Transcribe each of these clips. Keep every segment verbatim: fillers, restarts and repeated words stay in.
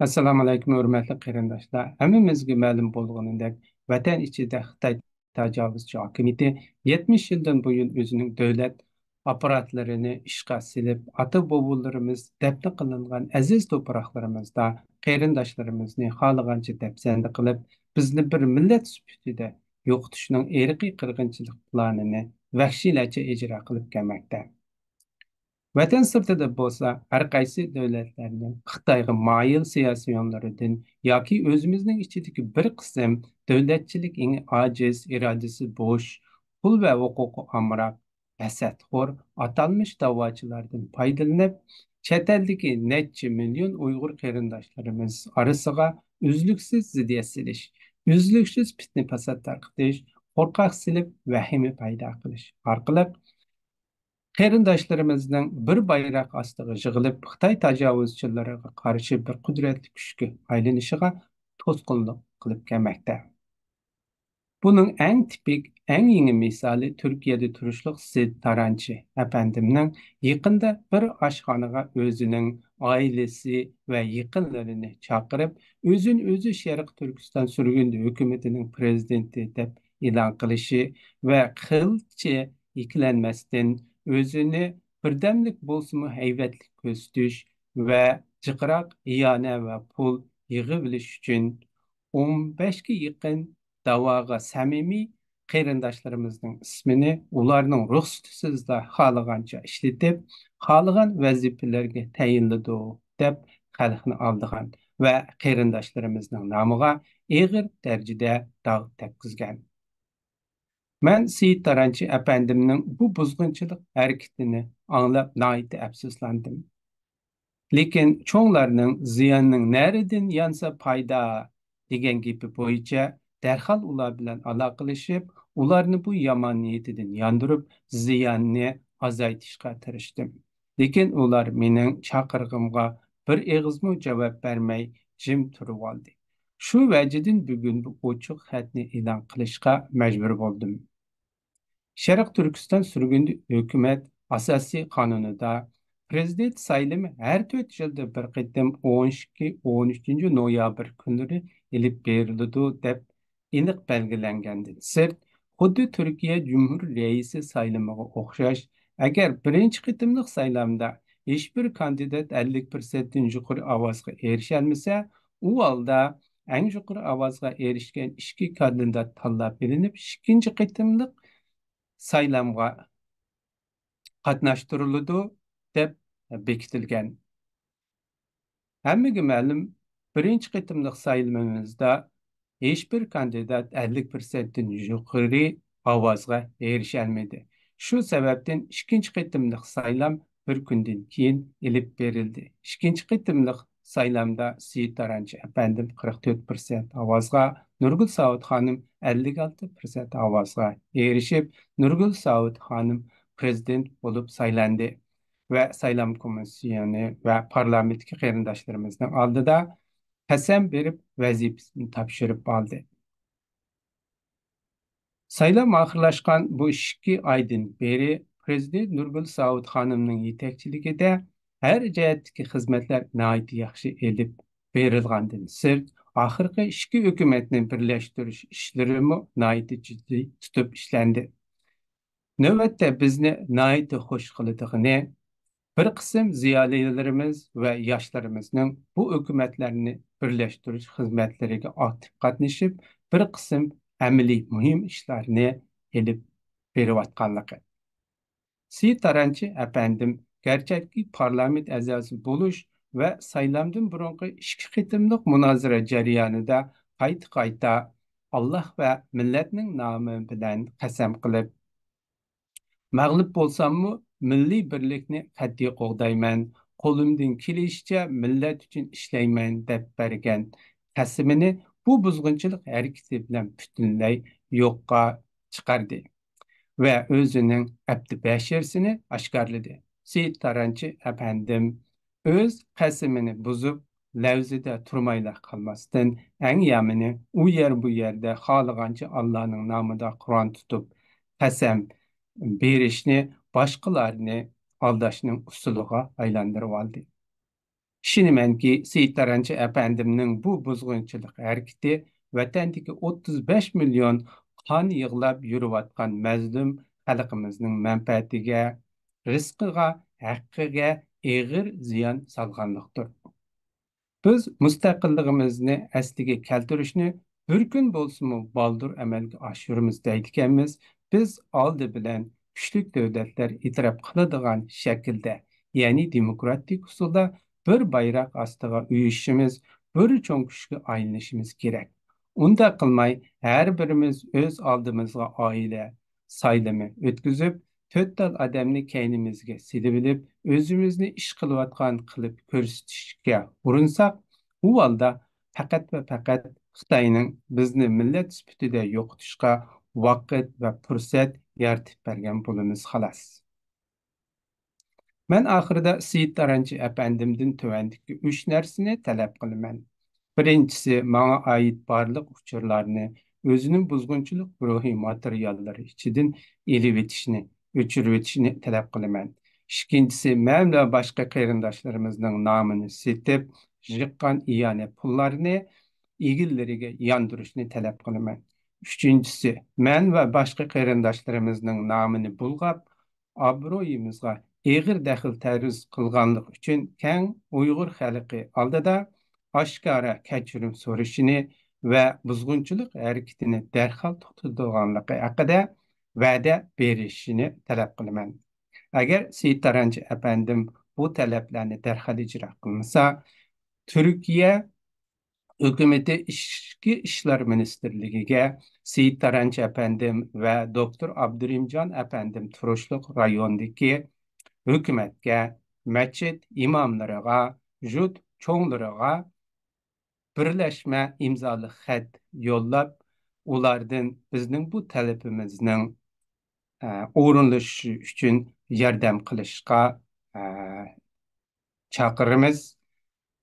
ئەسسالامۇئەلەيكۇم، ھۆرمەتلىك قېرىنداشلار. ھەممىمىزگە مەلۇم بولغىنىدەك، ۋەتەن ئىچىدە خىتاي تاجاۋۇزچى ھاكىمىيىتى يەتمىش يىلدىن بۇيان ئۆزىنىڭ دۆلەت ئاپپاراتلىرىنى ئىشقا سېلىپ، ئاتا-بوۋىلىرىمىز دەپنە قىلىنغان ئەزىز توپراقلىرىمىزدا قېرىنداشلىرىمىزنى خالىغانچە دەپسەندە قىلىپ، بىزنى بىر مىللەت سۈپىتىدە يوقىتىشنىڭ ئىرقىي قىرغىنچىلىق پىلانىنى ۋەھشىيلەرچە ئىجرا قىلىپ كەلمەكتە. ۋەتەن سىرتىدا بولسا، ھەر قايسى دۆلەتلەرنىڭ خىتايغا مايىل سىياسىيونلىرىدىن ياكى ئۆزىمىزنىڭ ئىچىدىكى بىر قىسىم دۆلەتچىلىك ئېڭى ئاجىز، ئىرادىسى بوش، پۇل ۋە ھوقۇقى ئامراق، ھەسەتخور، ئاتالمىش داۋاچىلاردىن پايدىلىنىپ، چەت ئەلدىكى نەچچە مىليون ئۇيغۇر قېرىنداشلىرىمىز ئارىسىغا ئۈزلۈكسىز زىددىيەت سېلىش، ئۈزلۈكسىز پىتنە-پاسات تارقىتىش، قورقاق سېلىپ، ۋەھىمە پەيدا قىلىش ئارقىلىق، قېرىنداشلىرىمىزنىڭ بىر بايراق ئاستىغا يىغىلىپ، خىتاي تاجاۋۇزچىلىرىغا قارشى بىر قۇدرەتلىك كۈچكە ئايلىنىشىغا توسقۇنلۇق قىلىپ كەلمەكتە. بۇنىڭ ئەڭ تىپىك، ئەڭ يېڭى مىسالى تۈركىيەدە تۇرۇشلۇق سېيىت تارانچى ئەپەندىمنىڭ يېقىندا بىر ئاشخانىغا ئۆزىنىڭ ئائىلىسى ۋە يېقىنلىرىنى چاقىرىپ، ئۆزىنى ئۆزى شەرقىي تۈركىستان سۈرگۈندە ھۆكۈمىتىنىڭ پىرېزىدېنتى دەپ ئېلان قىلىشى ۋە قىلچە ئىككىلەنمەستىن ئۆزىنى بىردەملىك بولسىمۇ ھەيۋەتلىك كۆرسىتىش ۋە جىقراق ئىئانە ۋە پۇل يىغىۋېلىش ئۈچۈن ئون بەشكە يېقىن داۋاغا سەمىمىي قېرىنداشلىرىمىزنىڭ ئىسمىنى ئۇلارنىڭ رۇخسىتىسىزلا خالىغانچە ئىشلىتىپ، خالىغان ۋەزىپىلەرگە تەيىنلىدۇق، دەپ خەلقنى ئالدىغان ۋە قېرىنداشلىرىمىزنىڭ نامىغا ئېغىر دەرىجىدە داغ تەگكۈزگەن. مەن سېيىت تارانچى ئەپەندىمنىڭ بۇ بۇزغۇنچىلىق ھەرىكىتىنى ئاڭلاپ ناھايىتى ئەپسۇسلاندىم. لېكىن چوڭلارنىڭ «زىياننىڭ نەرىدىن يانسا پايدا» دېگەن گېپى بويىچە دەرھال ئۇلار بىلەن ئالاقىلىشىپ، ئۇلارنى بۇ يامان نىيىتىدىن ياندۇرۇپ، زىياننى ئازايتىشقا تىرىشتىم. لېكىن ئۇلار مېنىڭ چاقىرىقىمغا بىر ئېغىزمۇ جاۋاب بەرمەي، جىم تۇرۇۋالدى. شۇ ۋەجىدىن بۈگۈن بۇ ئوچۇق خەتنى ئېلان قىلىشقا مەجبۇر بولدۇم. شەرقىي تۈركىستان سۈرگۈندە ھۆكۈمەت ئاساسىي قانۇنىدا پىرېزىدېنت سايلىمى ھەر تۆت يىلدا بىر قېتىم ئون ئىككى، ئون ئۈچىنچى نويابىر كۈنلىرى ئېلىپ بېرىلىدۇ، دەپ ئېنىق بەلگىلەنگەندىن سىرت، خۇددى تۈركىيە جۇمھۇر رەئىسى سايلىمىغا ئوخشاش، ئەگەر بىرىنچى قېتىملىق سايلامدا ھېچبىر كاندىدات ئەللىك پىرسەنتتىن يۇقىرى ئاۋازغا ئېرىشەلمىسە، ئۇ ھالدا ئەڭ يۇقىرى ئاۋازغا ئېرىشكەن ئىككى كاندىدات تاللاپ ئېلىنىپ، ئىككىنچى قېتىملىق سايلامغا قاتناشتۇرۇلىدۇ، دەپ بېكىتىلگەن. ھەممىگە مەلۇم، بىرىنچى قېتىملىق سايلىمىمىزدا ھېچبىر كاندىدات ئەللىك پىرسەنتتىن يۇقىرى ئاۋازغا ئېرىشەلمىدى. شۇ سەۋەبتىن ئىككىنچى قېتىملىق سايلام بىر كۈندىن كېيىن ئېلىپ بېرىلدى. ئىككىنچى قېتىملىق سايلامدا سېيىت تارانچى ئەپەندىم قىرىق تۆت پىرسەنت ئاۋازغا، نۇرگۈل ساۋۇت خانىم ئەللىك ئالتە پىرسەنت ئاۋازغا ئېرىشىپ، نۇرگۈل ساۋۇت خانىم پىرېزىدېنت بولۇپ سايلاندى ۋە سايلام كومىسسىيونى ۋە پارلامېنتتىكى قېرىنداشلىرىمىزنىڭ ئالدىدا قەسەم بېرىپ، ۋەزىپىسىنى تاپشۇرۇپ ئالدى. سايلام ئاخىرلاشقان بۇ ئىككى ئايدىن بېرى پىرېزىدېنت نۇرگۈل ساۋۇت خانىمنىڭ يېتەكچىلىكىدە ھەر جەھەتتىكى خىزمەتلەر ناھايىتى ياخشى ئېلىپ بېرىلغاندىن سىرت، ئاخىرقى ئىككى ھۆكۈمەتنى بىرلەشتۈرۈش ئىشلىرىمۇ ناھايىتى جىددىي تۇتۇپ ئىشلەندى. نۆۋەتتە بىزنى ناھايىتى خۇش قىلىدىغىنى، بىر قىسىم زىيالىيلىرىمىز ۋە ياشلىرىمىزنىڭ بۇ ھۆكۈمەتلەرنى بىرلەشتۈرۈش خىزمەتلىرىگە ئاكتىپ قاتنىشىپ، بىر قىسىم ئەمەلىي مۇھىم ئىشلارنى ئېلىپ بېرىۋاتقانلىقى. سېيىت تارانچى ئەپەندىم گەرچەككى پارلامېنت ئەزاسى بولۇش ۋە سايلامدىن بۇرۇنقى ئىككى قېتىملىق مۇنازىرە جەريانىدا قايتا-قايتا «ئاللاھ ۋە مىللەتنىڭ نامى بىلەن» قەسەم قىلىپ، «مەغلۇپ بولساممۇ مىللىي بىرلىكنى قەتئىي قوغدايمەن، قولۇمدىن كېلىشىچە مىللەت ئۈچۈن ئىشلەيمەن» دەپ بەرگەن قەسىمىنى بۇ بۇزغۇنچىلىق ھەرىكىتى بىلەن پۈتۈنلەي يوققا چىقاردى ۋە ئۆزىنىڭ ئەپتى بەشىرىسىنى ئاشكارىلىدى. سېيىت تارانچى ئەپەندىم ئۆز قەسىمىنى بۇزۇپ، لەۋزىدە تۇرمايلا قالماستىن، ئەڭ يامىنى ئۇ يەر بۇ يەردە خالىغانچە ئاللانىڭ نامىدا قۇرئان تۇتۇپ، قەسەم بېرىشنى باشقىلارنى ئالداشنىڭ ئۇسۇلىغا ئايلاندۇرۇۋالدى. ئىشىنىمەنكى، سېيىت تارانچى ئەپەندىمنىڭ بۇ بۇزغۇنچىلىق ھەرىكىتى ۋەتەندىكى ئوتتۇز بەش مىليون قان يىغلاپ يۈرۈۋاتقان مەزلۇم خەلقىمىزنىڭ مەنپەئەتىگە، رىزقىغا، ھەققىگە ئېغىر زىيان سالغانلىقتۇر. بىز مۇستەقىللىقىمىزنى ئەسلىگە كەلتۈرۈشنى بىر كۈن بولسىمۇ بالدۇر ئەمەلگە ئاشۇرىمىز دەيدىكەنمىز. بىز ئالدى بىلەن كۈچلۈك دۆلەتلەر ئېتىراپ قىلىدىغان شەكىلدە، يەنى دېموكراتىك ئۇسۇلدا بىر بايراق ئاستىغا ئۇيۇشۇشىمىز، بىر چوڭ كۈچكە ئايلىنىشىمىز كېرەك. ئۇنداق قىلماي، ھەر بىرىمىز ئۆز ئالدىمىزغا ئائىلە سايلىمى ئۆتكۈزۈپ، تۆت تال ئادەمنى كەينىمىزگە سېلىۋېلىپ، ئۆزىمىزنى ئىش قىلىۋاتقان قىلىپ كۆرسىتىشكە ئۇرۇنساق، ئۇ ھالدا پەقەت ۋە پەقەت خىتاينىڭ بىزنى مىللەت سۈپىتىدە يوقىتىشقا ۋاقىت ۋە پۇرسەت يارىتىپ بەرگەن بولىمىز، خالاس. مەن ئاخىرىدا سېيىت تارانچى ئەپەندىمدىن تۆۋەندىكى ئۈچ نەرسىنى تەلەپ قىلىمەن. بىرىنچىسى، ماڭا ئائىت بارلىق ئۇچۇرلارنى ئۆزىنىڭ بۇزغۇنچىلىق گۇرۇھى ماتېرىياللىرى ئىچىدىن ئېلىۋېتىشنى، ئۆچۈرۈۋېتىشنى تەلەپ قىلىمەن. ئىككىنچىسى، مەن ۋە باشقا قېرىنداشلىرىمىزنىڭ نامىنى سېتىپ، يىغقان ئىئانە پۇللارنى ئىگىلىرىگە ياندۇرۇشنى تەلەپ قىلىمەن. ئۈچىنچىسى، مەن ۋە باشقا قېرىنداشلىرىمىزنىڭ نامىنى بۇلغاپ، ئابرۇيىمىزغا ئېغىر دەخلى تەرۇز قىلغانلىقى ئۈچۈن كەڭ ئۇيغۇر خەلقى ئالدىدا ئاشكارا كەچۈرۈم سورىشىنى ۋە بۇزغۇنچىلىق ھەرىكىتىنى دەرھال توختىتىدىغانلىقى ھەققىدە ۋەدە بېرىشىنى تەلەپ قىلىمەن. ئەگەر سېيىت تارانچى ئەپەندىم بۇ تەلەپلەرنى دەرھال ئىجرا قىلمىسا، تۈركىيە ھۆكۈمىتى ئىچكى ئىشلار مىنىستىرلىكىگە سېيىت تارانچى ئەپەندىم ۋە دوكتور ئابدۇرېھىمجان ئەپەندىم تۇرۇشلۇق رايوندىكى ھۆكۈمەتكە، مەسچىت ئىماملىرىغا، يۇرت چوڭلىرىغا بىرلەشمە ئىمزالىق خەت يوللاپ، ئۇلاردىن بىزنىڭ بۇ تەلىپىمىزنىڭ، ئە، ئورۇنلىشىشى ئۈچۈن ياردەم قىلىشقا، ئە، چاقىرىمىز،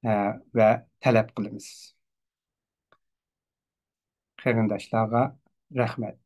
ئە، ۋە تەلەپ قىلىمىز. قېرىنداشلارغا رەھمەت.